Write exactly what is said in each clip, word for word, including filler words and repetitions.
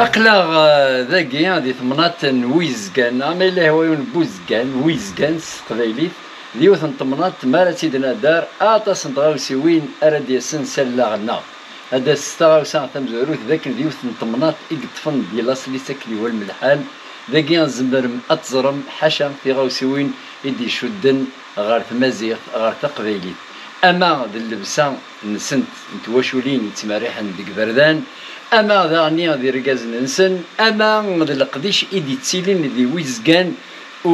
Aql-aɣ eh, dagi di temnaḍt n Wizgan, ama yella ihwayen n Wizgan, Wizgan s teqbaylit, d yiwet n temnaḍt mi ara tt-id-nadar aṭas n tɣawsiwin ara d-yasen s allaɣ-nneɣ. Ad d-tas taɣawsa tamezwarut d akken d yiwet n temnaḍt i yeṭṭfen di laṣel-is akken ihwa lmelḥal. Dagi tzemrem ad teẓrem ḥaca tiɣawsiwin i d-icudden ɣer tmaziɣt, ɣer taqbaylit, ama d llebsa-nsent n twaculin yettmerriḥen deg iberdan, ama daɣen d irgazen-nsen, ama d leqdic i d-yettilin di Wizgan, u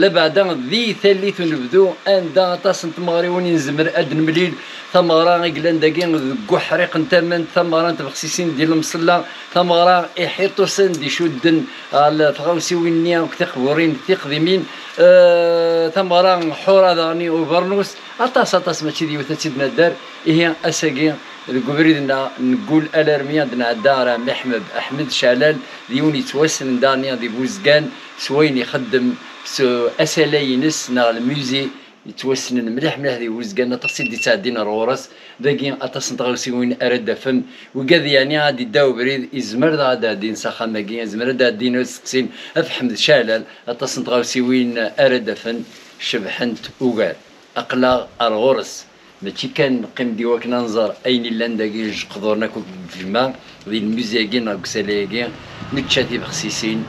labeɛda di tallit unebdu, anda aṭas n tmeɣriwin i nezmer ad d-nemlil, tameɣra i yellan dagi deg uḥriq n tament, tameɣra n tbexsisin di lemsella, tameɣra iḥiṭusen d-icudden ɣer tɣawsiwin-nni akk tiqburin tiqdimin, eh, tameɣra ḥura daɣen i ubernus, aṭas, aṭas, mačči d yiwet ad tt-id-nadder. Ihi ass-agi deg ubrid-nneɣ neggul alarmi ad nɛedda ɣer Miḥmed Ḥmed Calal, d yiwen yettwassnen daɣen di Buzgan s wayen ixeddem s asalay-ines neɣ lmuzi yettwassnen mliḥ mliḥ di Buzgan, aṭas i d-ittɛeddin ar ɣur-s. Dagi aṭas n tɣawsiwin ara d-tafem. Wigad yeɛni ad d-idda ubrid, izmer daɣ ad d-ɛeddin s axxam-agi, izmer ad d-ɛeddin ad steqsin ɣef Ḥmed Calal, aṭas n tɣawsiwin ara d-afen cebḥent ugar. Aql-aɣ ar ɣur-s. Mačči kan neqqim-d i wakken ad nẓer ayen illan dagi, ijeqduren akk deg tejmaɛt, di lmuzi-agi neɣ deg usalay-agi, nečča tibexsisin,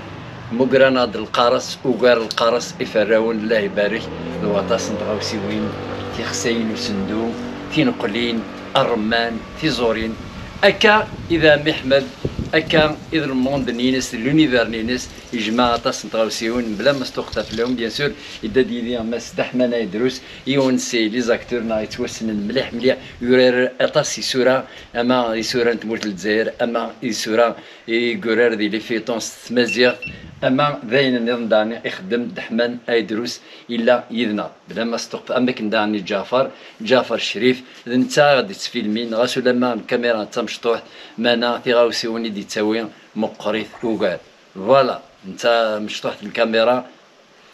mmugren-aɣ-d lqares, ugar lqares iferrawen, Allah ibarek, d waṭas n tɣawsiwin, tixsayin usendu, tineqlin, rrman, tiẓurin. Akka i d ɛemmi Ḥmed, akka i d lmond-nni-ines, d l'univers-nni-ines, ijmeɛ aṭas n tɣawsiwin, mebla ma sṭuqqteɣ fell-awen, bien sûr, yedda-d yid-i Mass Deḥman Aydrus, yiwen si les acteurs neɣ yettwassnen mliḥ mliḥ, yurar aṭas isura, ama isura n tmurt n Lezzayer, ama isura i yurar di les feuilletons s tmaziɣt, ama d ayen nniḍen daɣen ixeddem Deḥman Aydrus, yella yid-neɣ. Bla ma sṭuqqet, am akken daɣen i Ǧaɛfar, Ǧaɛfar Crif, d netta i ɣ-d-ittfilmin, ɣas ulamma lkamira d tamecṭuḥt, meɛna tiɣawsiwin i d-ittawi meqqrit ugar. Voilà, netta mecṭuḥt lkamira,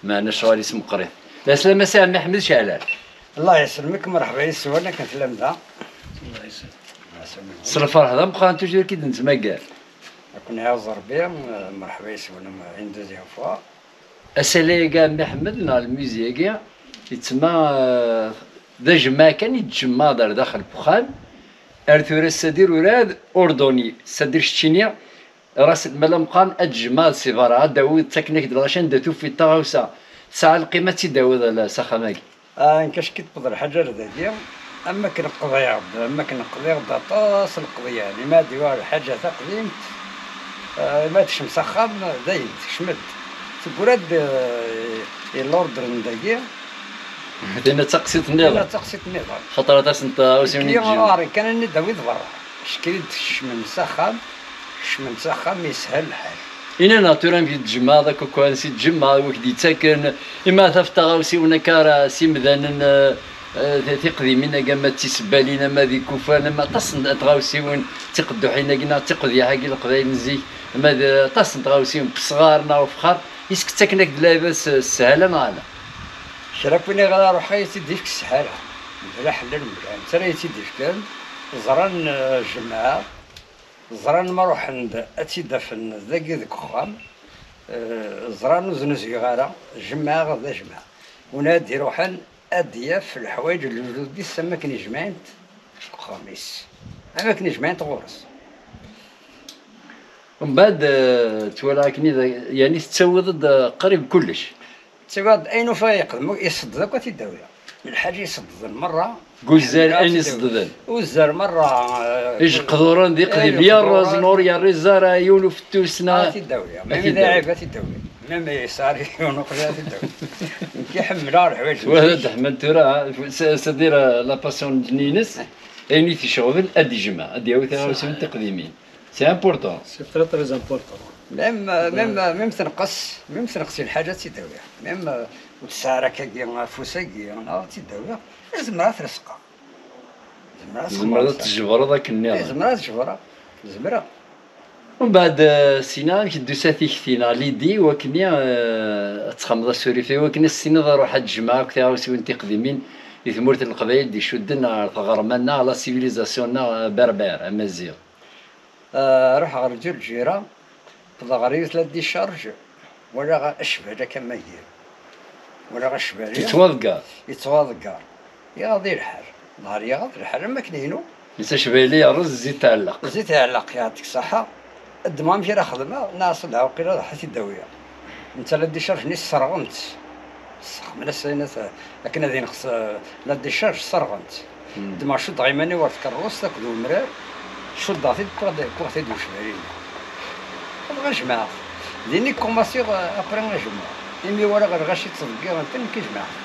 meɛna ccɣel-is meqqrit. Lɛeslama a Si Ɛemmi Ḥmed Calal. Allah yesselmek, merḥba yes-wen, akken tellam da. S lferḥ d ameqqran, toujours ki d-nettmagar. Ad ken-iɛuzz Rebbi, merḥba yes-wen une deuxième fois. Asalay-agi a Mmi Ḥmed neɣ lmuzi-agi, yettma, eh, d ajemmaɛ kan i d-tjemmaɛeḍ ar daxel n uxxam, ar tura, c'est-à-dire urɛad ordonné, c'est-à-dire keččini, ras lmal ameqqran ad d-tjemmaɛeḍ si berra, ad d-tawiḍ, ttaken-ak-d lɣaci anda tufiḍ taɣawsa tesɛa lqima ad tt-id-tawiḍ s axxam-agi. Ah, nekk acki tewweḍ lḥaǧa ar dagi, am akken qḍiɣ-d, am akken qḍiɣ-d aṭas n leqḍyan, imi ad d-iwaɣ lḥaǧa taqdimt, ah, imi ad tekcem s axxam, dayen, tekcem-d. Teggra-d, eh, i l'ordre n dagi. Tinna d taqsiṭ nniḍen. Tinna d taqsiṭ nniḍen. Xaṭer aṭas n tɣawsiwin i d-ǧǧin. Nekki, ah, kan ad d-tawiḍ berra. Acki i d-kecmen s axxam, kecmen s axxam, yeshel lḥal. Ini-aneɣ tura amek i d-tjemmaɛeḍ akk, akk ansi d-tjemmaɛeḍ, wi k-d-yettaken, imi ad tafeḍ taɣawsiwin akka ara s imdanen, eh, eh, ti-, tiqdimin-agi, ama d tisebbalin, ama d ikufan, ama aṭas n tɣawsiwin, d tiqedduḥin-agi, neɣ d tiqedyaḥ-agi n leqbayel n zik, ama d aṭas n tɣawsiwin, n wesɣar neɣ ufexxar, is-k ttaken-ak-d lɛibad s, s sshala neɣ ala? Kra n win i ɣer ara ruḥeɣ, i tt-id-ifk s sshala. Mebla ḥella, mebla netta ara i tt-id-ifken, ẓran, eh, jemɛeɣ. Ẓran ma ruḥen-d ad tt-id-afen dagi deg uxxam, eh, ẓran ur znuzuyeɣ ara, jemɛeɣ d ajmaɛ. Win ad d-iruḥen ad d-yaf leḥwayeǧ n lejdud-is am akken i jemɛent deg uxxam-is, am akken i jemɛent ɣur-s. Mbeɛd, eh, twalaɣ akken i d, yani tettawiḍ-d, eh, qrib kullec. Ttagaḍ ayen ufiɣ yeqdem, iṣedded akk ad t-id-awiɣ. Lḥaǧa iṣeddeden merra. Deg uzzal ayen iṣeddeden. Uzzal merra, eh, ijeqduren d iqdim, ijeqduren. Yerreẓ, ur yerriẓ ara, yiwen ufettus neɣ. Ad t-id-awiɣ. Ad t-id-awiɣ. Mimi d aɛib ad t-id-awiɣ. Mimi yesɛa yiwen uqdim ad t-id-awiɣ. Nekk ḥemmleɣ leḥwayeǧ n zik. Wa d Ḥmed tura, ha, s-, c'est-à-dire, euh, la passion-nni-ines, ayen i t-iceɣben ad d-ijmeɛ, ad d-yawi tiɣawsiwin tiqdimin. C'est important. C'est très, très important. Même, euh, même, euh, même tenqes, même tenqes i lḥaǧa ad tt-id-awiɣ. Même, euh, ur tesɛi ara akkagi afus-agi, neɣ ad tt-id-awiɣ. Zemreɣ ad t-lesqeɣ. Zemreɣ ad t-lesqeɣ. Tzemreḍ ad t-tjebreḍ akken nniḍen. Eh, zemreɣ ad t-jebreɣ. Zemreɣ. Umbeɛd, eh, sina, amek d-tusa tikti neɣ l'idée, wakken, eh, ad txedmeḍ asurif, wakken ad s-tiniḍ ruḥ ad jemɛeɣ akk tiɣawsiwin tiqdimin di tmurt n Leqbayel d-icudden ɣer tɣerma-nneɣ, la civilisation-nneɣ, eh, berbère, amaziɣ. Ah, ruḥeɣ ɣer Lǧerǧira, Qqleɣ ɣer yiwet la décharge, walaɣ acbal akka ma yir. Walaɣ acbal yettwaḍeggar. Yettwaḍeggar. Yaɣ di lḥal. Nehar yaɣ di lḥal am akken inu. Netta acbal yerreẓ, zzit iɛelleq. Zzit iɛelleq, yeɛṭik ṣṣeḥḥa. Ddmeɣ amek ara xedmeɣ, neɣ s lɛewqila ad ḥa t-id-awiɣ. Netta la décharge-nni sserɣen-tt. Sexmen-as ayen at-, akken ad ineqs, eh, la décharge, sserɣen-tt. Ddmeɣ cuddeɣ iman-iw ɣer tkerrust akked umrar, cuddeɣ-t-id, kkuɣ-t-id i ucbal-inu. Dɣa jemɛeɣ-t. Din i kkumaṣiɣ, eh, après ad jemɛeɣ. Imi walaɣ lɣaci ttḍeggiren-ten, nekk i jemɛeɣ-t.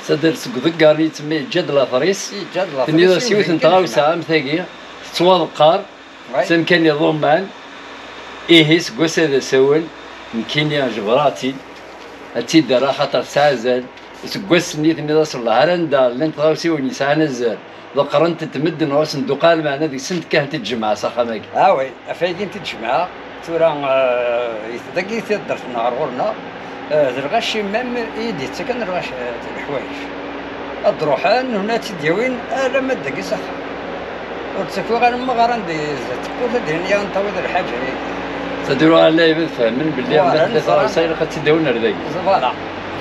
Sadal seg uḍeggar-nni yettma yeǧǧa-d later-is. Yeǧǧa-d later-is, tenniḍ-as yiwet n tɣawsa am tagi, tettwaḍeqqar. D amkan iḍumman. Ihi seg wass-a d asawen, nekkini jebreɣ-tt-id, ad tt-id-rreɣ axaṭer tesɛa azal. Seg wass-nni tenniḍ-as wellah ar anda llant tɣawsiwin yesɛan azal, ḍeqqrent-tent medden ɣur-sen dduqal, meɛna deg-sent kan t-id-jemɛeɣ s axxam-agi. Ah oui, ɣef wayagi n t-id-jemɛeɣ. Tura, eh, dagi taddart-nneɣ ɣer ɣur-neɣ, eh, d lɣaci même i d-yettaken lɣaci, eh, leḥwayeǧ. Ad d-ruḥen, huna ad tt-id-yawin alamma d dagi s axxam. Ur ttakiɣ ara ma ɣran di zdat tewwurt ad d-inin yaɣ ntawiḍ lḥaǧa-agi. Tadru ɣer lɛib ad fehmen belli ma tella taɣawsa ilaq ad tt-id-awin ar dagi. Voilà.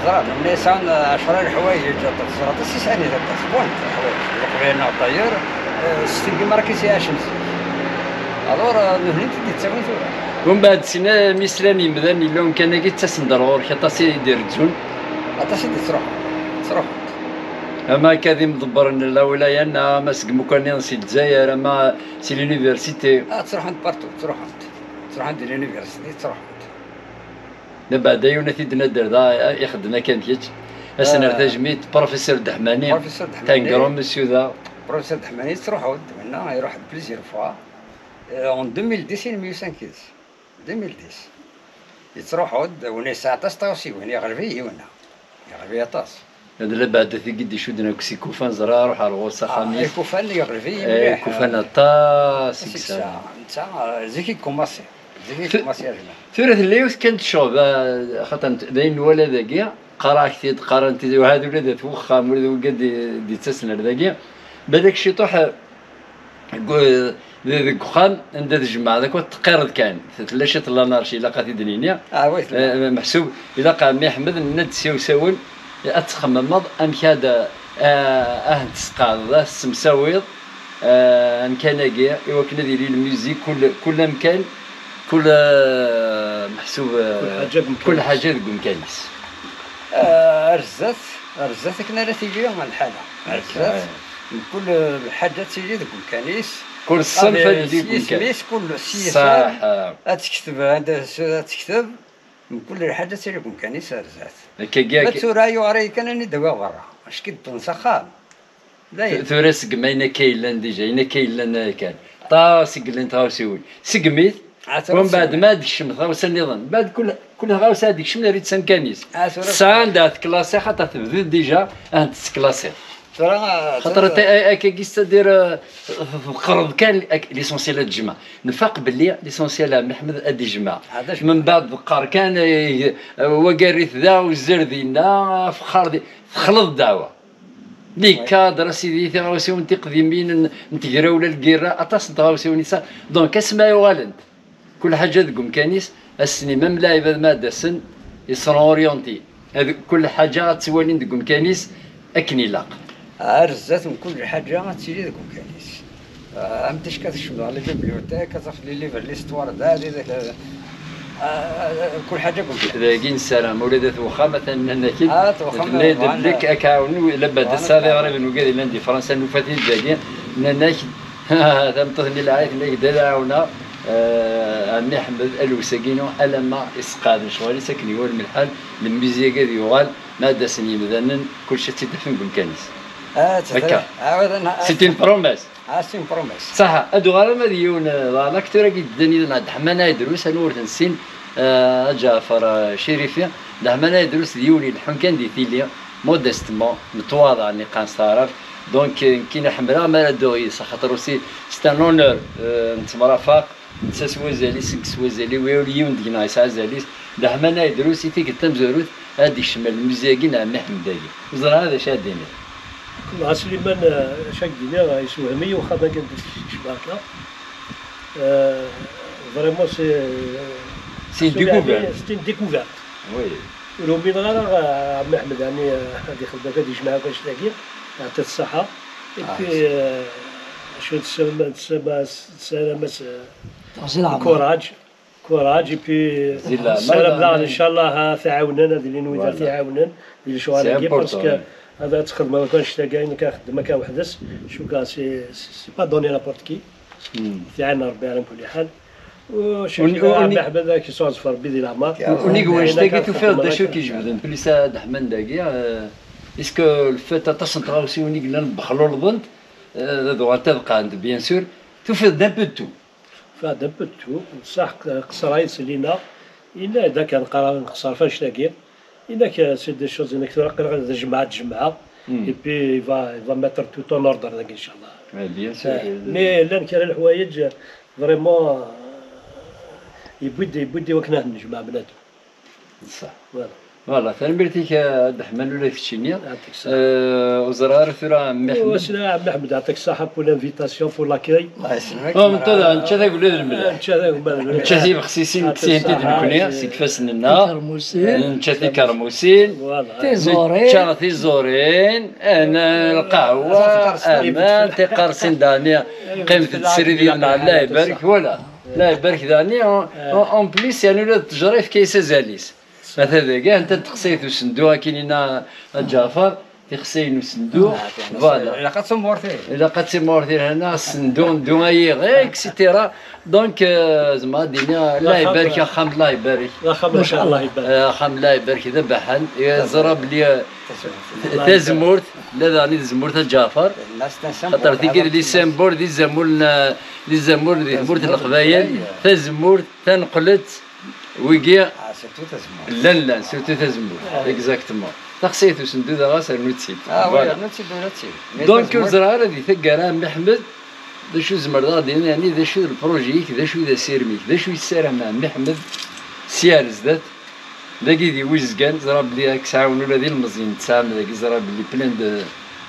Ẓran, huna yesɛan ɛecra leḥwayeǧ, aṭas, aṭas yesɛan i taṭas. Bon, leḥwayeǧ. Leqbayel-nneɣ d'ailleurs, eh, s tigi marka i s-iɛacen zik. Alors, eh, nutni i t-id-yettawin tura. Umbeɛd sin, eh, mi slan yemdanen yella umkan-agi, ttasen-d ar ɣur-k, aṭas i d-irezzun. Aṭas i d-ittruḥun. Ttruḥun. Ama akka d imḍebbren n lawilaya, neɣ ama seg imukan-nniḍen si Lezzayer, ama si l'université. Ah, ttruḥun-d partout, ttruḥun-d. Ttruḥun-d di l'université, ttruḥun-d. Labeɛda yiwen ad t-id-nadder da, ixeddem akka am kečč. Ad s-nerr tajmilt, Professeur Deḥmani. Professeur Deḥmani. C'est un grand monsieur da. Professeur Deḥmani, yettruḥu-d, winna, iruḥ-d plusieurs fois. Euh, en deux mille dix, i nemyussan yid-s. Deux mille dix. Yettruḥu-d, winna yesɛa aṭas n tɣawsiwin, yeɣleb-iyi winna. Yeɣleb-iyi aṭas. Ad labeɛda tigi d-icudden akk s ikufan, ẓriɣ, ruḥ ar ɣur-s axxam-is. Ah, ikufan yeɣleb-iyi mliḥ. Ikufan aṭas i yesɛa. Netta, ah, zik i yekkumaṣi. Zik i yekkumaṣi yajma. Tura tella yiwet kan tecɣeb, ah, xaṭer d ayen nwala dagi, qqareɣ-ak-t-id, qqaren-t-id, u hada ula d at wexxam, ula d wigad d-, d-yettasen ar dagi. Balak ciṭuḥ, ah, deg, deg, deg uxxam anda tjemɛeḍ akk teqqireḍ kan, tella ciṭ n lanarci, ilaq ad t-id-nini. Ah, oui, tella. Eh, meḥsub ilaq a Ɛemmi Ḥmed, nenna-d s yiwsawen, ad txemmemeḍ amek ad, eh, ad ten-tesqeɛdeḍ, ad tessemsawiḍ, eh, amkan-agi, i wakken ad yili lmuzik, kul, kul amkan, kul, eh, meḥsub, eh, kul ḥaǧa deg umkan-is. Kul ḥaǧa deg umkan-is. Eh, ar zdat, ar zdat akken ara tili lḥala. Ar zdat, mkul lḥaǧa ad tili deg umkan-is. Kul ṣṣenf ad yili deg umkan. S yisem-is, kul s yisem. Ṣaḥ. Ad tekteb, ad, ad tekteb, mkul lḥaǧa ad tili deg umkan-is ar zdat. Akkagi, ma akka tura yuɣar-iyi kan ad d-awiɣ berra. Acki d-wwḍen s axxam. Dayen. Tu-, tura seg ma ayen akka yellan dija, ayen akka yellan, eh, kan. Aṭas i yellan tɣawsiwin. Segmi-t, ah, tura mbeɛd ma ad d-tekcem tɣawsa nniḍen. Mbeɛd kul, kul tɣawsa ad d-tekcem, nerra-tt s amkan-is. Ah, tura tesɛa anda teklasi, xaṭer tebdiḍ dija, ad tettklasiḍ. Tura, ah, xaṭer tura, akka, akka, c'est-à-dire, eh, tqerreb kan, ak-, l'essentiel ad tjemɛ. Nfaq belli l'essentiel a Mḥemmed ad ijmeɛ. Ah, d acu? Mbeɛd qqar kan, eh, wagi rr-it da, uzzer dinna, afexxar di, texleḍ ddeɛwa. Les cadres, a sidi, tiɣawsiwin tiqdimin n, n tegrawla, lgirra, aṭas n tɣawsiwin i sɛan. Donc, asmi ay uɣalent, kul ḥaǧa deg umkan-is, ass-nni, même lɛibad ma ad d-asen, ils seront orientés. Ad, kul ḥaǧa ad tt-walin deg umkan-is akken ilaq. Ar zdat n kul ḥaǧa ad tili deg umkan-is. Ah, am ticki ad tekcem ɣer la bibliothèque, ad tafeḍ les livres, l'histoire, da, di, di, ah, kul ḥaǧa deg umkan. Dagi nessaram, ula d at wexxam, atan nnan-ak-id. Ah, at wexxam, tenna-d bɣan, belli ad k-ɛawnen, labad bɣan ad tesɛiḍ iɣriben wigad yellan di Fransa, nufa-t-id dagi, nnan-ak, tameṭṭut-nni lɛay, tenna-ak-d ad ɛawneɣ, eh, a Ɛemmi Ḥmed, alwes-agi-inu, alamma isqeɛden ccɣel-is akken iwulem lḥal, lemmizyag ad yuɣal, ma ad d-asen yimdanen, kulci ad tt-id-afen deg umkan-is. Ah, akka. C'est une promesse. Ah, c'est une promesse. Ṣaḥa, ad uɣalen ad yiwen, eh, d l'acteur-agi d-ddan yid-neɣ, Deḥman Aydrus, anwa ur t-nessin, eh, a Ǧaɛfar, eh, Cirifi. Deḥman Aydrus d yiwen ileḥḥun kan di tili, modestement, metwaḍeɛ, nniqan s taɛrabt. Donc, eh, nekkini ḥemmleɣ mi ara dduɣ yid-s, axaṭer aussi, c'est un honneur, eh, nettemrafaq. Netta s wazal-is, nekk s wazal-iw, ur yiwen deg-neɣ yesɛa azal-is. Deḥman Aydrus, i tikkelt tamezwarut, ad d-ikcem ar lmuzi-agi n Ɛemmi Ḥmed-agi. Ur ẓriɣ ara d acu ara d-tiniḍ. Ḥemmleɣ a Sliman, eh, acu ara k-d-iniɣ, yessewhem-iyi uxxam-agi anda tkecmeḍ akka. Eh, vraiment, c'est, eh, C'est une découverte. C'est une découverte. Oui. Ur umineɣ ara, euh, Ɛemmi Ḥmed, yeɛni, euh, ad ixdem akka, ad yejmeɛ akk annect-agi, yeɛṭi-t ṣṣeḥḥa. Et puis, euh, acu tessarem-, tessarem-, tessaram-as, euh, courage. Courage, et puis, euh, tessaram daɣen, inchallah, ad t-ɛawnen, ad ilin wid ara t-iɛawnen di lecɣal-agi, parce que ad, ad txedmeḍ akk annect-agi, ayen akka xeddem akka weḥd-s, cukkeɣ c'est, c'est pas donné n'importe qui. Tiɛen Rebbi ala kulli ḥal. Unig, unig, Rebbi di leɛmer. Unig n wannect-agi tufiḍ d acu i k-ijebden fell-as a Dda Ḥmed dagi, euh, est-ce que le fait aṭas n tɣawsiwin i yellan bexlulḍent, euh, ad uɣalent ad qqant, bien sûr, tufiḍ-d un peu de tout. Tufiḍ-d un peu de tout, ṣaḥ, qeṣṣer-it s lina, yella-d akka nqeṣṣer f annect-agi. Inak, c'est des choses, inak tura aql-aɣ ad jemɛeɣ, ad jemɛeɣ. Et puis, il va, il va mettre tout en ordre, dagi, inchallah. Mais bien sûr. Mais llan kra n leḥwayeǧ, vraiment, euh, yewwi-d, yewwi-d i wakken ad nejmeɛ bnadem. Ṣṣeḥ. Voilà. Voilà, tanemmirt-ik a Dda Ḥmed ula d keččini. Yeɛṭik ṣṣeḥḥa. Euh, ur ẓriɣ ara tura, Ɛemmi Ḥmed. Ɛemmi Ḥmed, yeɛṭik ṣṣeḥḥa pour l'invitation, pour l'accueil. Netta d, netta d agellid n lemleḥ. Netta d agellid n lemleḥ. Netta d ibexsisin, netta d nekkni, seg ifassen-nneɣ. Tikermusin. Netta d tikermusin. Voilà. Tiẓurin. Netta tiẓurin. Ana lqahwa. Aman tiqersin dani. Qqimet-d srid, Allah ibarek. Voilà. Allah ibarek dani. En, en plus, yeɛni ula d ttejra yefka-yas azal-is. Ata dagi, anta texsayt usendu, akken yenna a Ǧaɛfar, tixsayin usendu, voilà. Ilaq ad timɣurtin. Ilaq ad timɣurtin hana, asendu, ndu ayiɣ, et cetera. Donc, euh, zeɛma ad d-iniɣ, Allah ibarek, axxam, Allah ibarek. Axxam, Allah ibarek. Euh, axxam, Allah ibarek, d abaḥan. Yeẓra belli, euh, tazemmurt, la daɣen i tazemmurt a Ǧaɛfar. Xaṭer tigi d les symboles, d izamul n, d izamul di tmurt n Leqbayel. Tazemmurt, taneqlet, Wigi, ah, surtout tazemmurt. Llan, llan, surtout tazemmurt. Ah, oui. Exactement. Taxsayt usendu daɣ, rnu-tt-id. Ah, oui, voilà. Rnu-tt-id, rnu-tt-id. Donc, ur ẓriɣ ara di taggara, a Mmi Ḥmed, d acu tzemreḍ ad d-tiniḍ, yeɛni, d acu d lpruji-ik, d acu d asirem-ik, d acu yessaram, a Mmi Ḥmed, sya ar zdat, dagi di Wizgan, ẓriɣ belli ad k-sɛawen ula d ilmeẓyen tesɛam dagi, ẓriɣ belli plein de,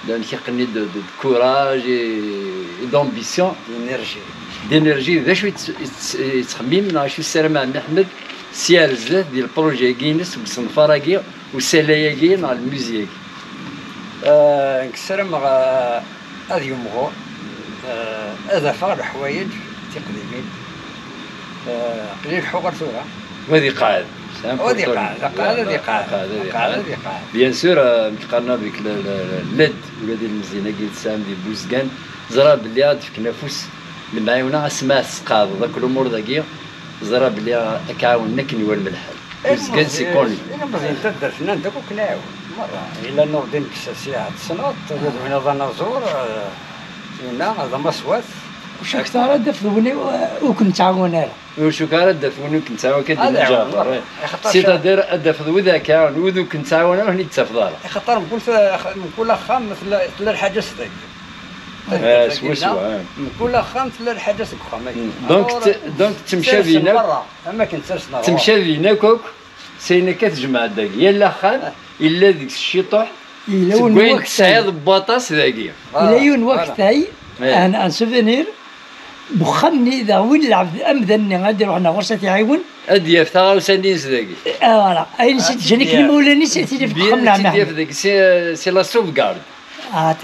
d amek i qqnen, de, de, de courage et, et d'ambition. D'énergie. D'énergie. D acu i tt-, i tt-, i ttxemmim, neɣ acu yessaram a Mmi Ḥmed, sya ar zdat di lpruji-agi-ines, deg usenfar-agi, usalay-agi, neɣ lmuzi-agi? Euh, nekk ssarameɣ, euh, ad yemɣur, euh, ad afeɣ leḥwayeǧ tiqdimin. Euh, aql-i leḥḥuɣ ar tura. Wa ad iqeɛɛed. Wa ad iqeɛɛed, iqeɛɛed, ad iqeɛɛed. Iqeɛɛed, ad iqeɛɛed. Bien sûr, euh, nekk qqaren avec le, le, le, l'aide, ula d ilmeẓyen-agi tesɛam di Buzgan, ẓriɣ belli ad d-fken afus, lemɛiwna, asmi ad tesqeɛdeḍ akk lumuṛ dagi, ẓriɣ belli ad k-ɛawnen akken iwulem lḥal. Buzgan, c'est connu. Ilmeẓyen n taddart-nni anda akk nɛawen, merra. Yella Nurdin Kessasi, ad tessneḍ, ula d win d anaẓur, euh, yella d amaswat. Ur cukkeɣ ara ad d-tafeḍ win ur k-nettɛawan ara. Ur cukkeɣ ara ad d-tafeḍ win ur k-nettɛawan akka. Ad d-iɛawen, merra. C'est-à-dire, ad d-tafeḍ wid akka, wid ur k-nettɛawan ara, ur ten-id-tafeḍ ara. Axaṭer mkul ta-, mkul axxam tella, tella lḥaǧa s dagi. Eh, swaswa, eh. Mkul axxam tella lḥaǧa seg uxxam-agi. Donc, t-, donc, ttemcabin akk. Am akken ttasneɣ. Ttemcabin akk, akk, s ayen akka tjemɛeḍ dagi. Yal axxam, yella deg-s ciṭuḥ, seg wayen tesɛiḍ n waṭas dagi. Yella yiwen n waktay, un, un souvenir, n uxxam-nni, daɣ win lɛebd, amdan-nni, ad iruḥen ɣur-s ad t-iɛiwen. Ad d-yaf taɣawsa-nni-ines dagi. Ah, voilà. Ayen s-d-ǧǧan akken imawlan-is, ad t-id-yaf deg uxxam n Ɛemmi Ḥmed. Ad t-id-yaf dagi, c'est, c'est la sauvegarde. Ah,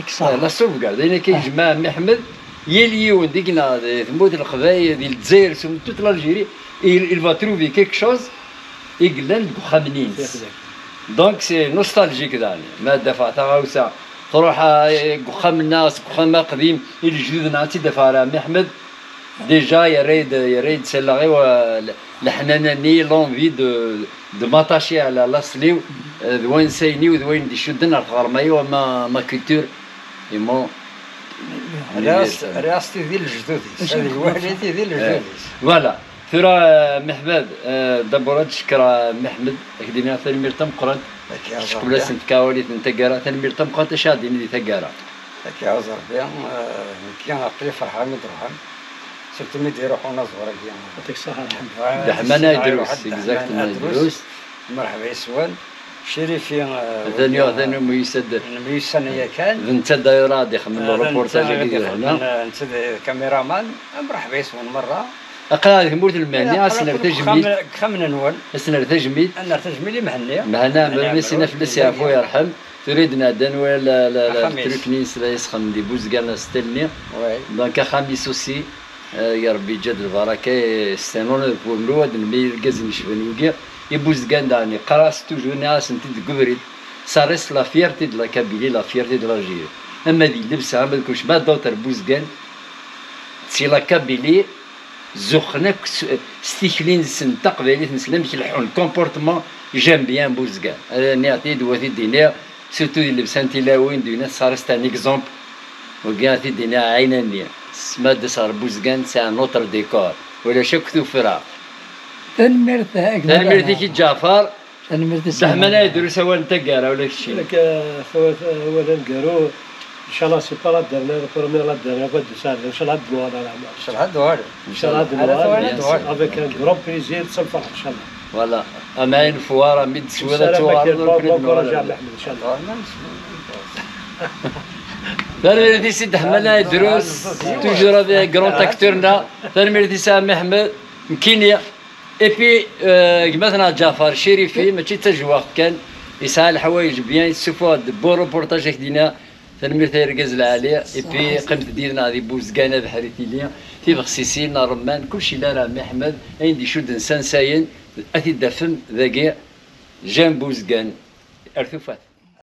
la sauvegarde. Ayen akka yejmeɛ Ɛemmi Ḥmed, yal yiwen deg-neɣ, di tmurt n Leqbayel, di Lezzayer, sur toute l'Algérie, il, il va trouver quelque chose i yellan deg uxxam-nni-ines. Donc, c'est nostalgique, daɣen. Ma d-afeɣ taɣawsa, truḥ, ah, deg uxxam-nneɣ, seg uxxam aqdim, i lejdud-nneɣ, ad tt-id-afeɣ ɣer Ɛemmi Ḥmed. Déjà, yerra-yi-d, yerra-yi-d s allaɣ-iw, euh, le-, leḥnana-nni, l'envie de, de m'attacher à la, laṣel-iw, euh, d wansayen-iw, d wayen d-icudden ɣer tɣerma-iw, ma, ma culture, et mon univers. Rriɣ-as tidi n lejdud-is. Ad iwali tidi n lejdud-is. Voilà. Tura, euh, Miḥbad, euh, d'abord ad d-cekkreɣ, euh, Miḥmed, ad k-d-iniɣ tanemmirt tameqqrant. Ad k-iɛuzz Rebbi. Cekk fell-asen tkawalit n taggara, tanemmirt tameqqrant, acu ad d-tiniḍ di taggara? Ad k-iɛuzz Rebbi, euh, nekki aql-i ferḥeɣ mi d-ruḥen. Surtout mi d-iruḥ unaẓur-agi. Yeɛṭik ṣṣeḥḥa. Dda Ḥman Ɛidrus, exactement, Ɛidrus. Merḥba yes-wen. Cirifi, euh, atan yuɣ, atan umyussan yakan. D netta d'ailleurs ad ixemmen le reportage-agi di lehna. Netta d caméraman. Merḥba yes-wen merra. Aql-aɣ di tmurt n Mhenni, ad s-nerr tajmilt. Deg uxxam-nwen. Ad s-nerr tajmilt. Ad nerr tajmilt i Mhenni. Mhenni Ɛmer, Mhenni Ɛmer, Messi, nafella si yeɛfu yerḥem. Tura i d-nɛedda, nwala la, la, la, trucnine s la yesxen di Buzgan, s talni. Donc, axxam-is aussi, euh, ya Rebbi yeǧǧa-d lbaraka, c'est un honneur pour nous, ad nemlil irgazen yecban wigi. I Buzgan daɣen, yeqqar-as toujours, nniɣ-asen-t-id deg ubrid, ça reste la fierté de la Kabylie, la fierté de l'Algérie. Ama di llebsa, ama di kullec, ma d'autres Buzgan, si la Kabylie, zuxxen akk s, s tikli-nsen taqbaylit-nsen, amek leḥḥun, comportement, j'aime bien Buzgan. Ad nniɣ-t-id, wa t-id-iniɣ, surtout di llebsa n tilawin, d une, ça reste un exemple. Wagi ad t-id-iniɣ ɛinani. Ma d-as ɣer Buzgan, c'est un autre décor. Ulac akk tuffra. Tanemmirt a gma. Tanemmirt-ik i Ǧaɛfar. Tanemmirt i Dda Ḥman Sidi. Ay drus awal n taggara, ula d kečči. Nekk, eh, awal aneggaru, inchallah, c'est pas la dernière, la première, la dernière fois de ça, inchallah, ad d-nuɣal ara. Inchallah ad d-nuɣal. Inchallah ad d-nuɣal. Avec un grand plaisir, s lferḥ, inchallah. Voilà. Amɛin Fouara, mi d-teswiḍ ad tuɣaleḍ, ur ken-id-nuɣal ara. Inchallah. Tanemmirt i Sidi Ḥman Ay Drus, toujours avec grand acteur-nneɣ. Tanemmirt i Sami Ḥmed, nekkini. Et puis, euh, gma-tneɣ Ǧaɛfar Cirifi, mačči d tajewwaɣt kan, yesɛa leḥwayeǧ bien, yessuffuɣ-d bon reportage, ak-d-iniɣ, tanemmirt ay argaz lɛali. Et puis, qqimet-d yid-neɣ di Buzgan, abeḥri tili, tibexsisin, ṛṛemman, kullec yella ara Mmi Ḥmed, ayen d-icudden s ansayen, ad t-id-tafem dagi, Jean Buzgan, ar tufat.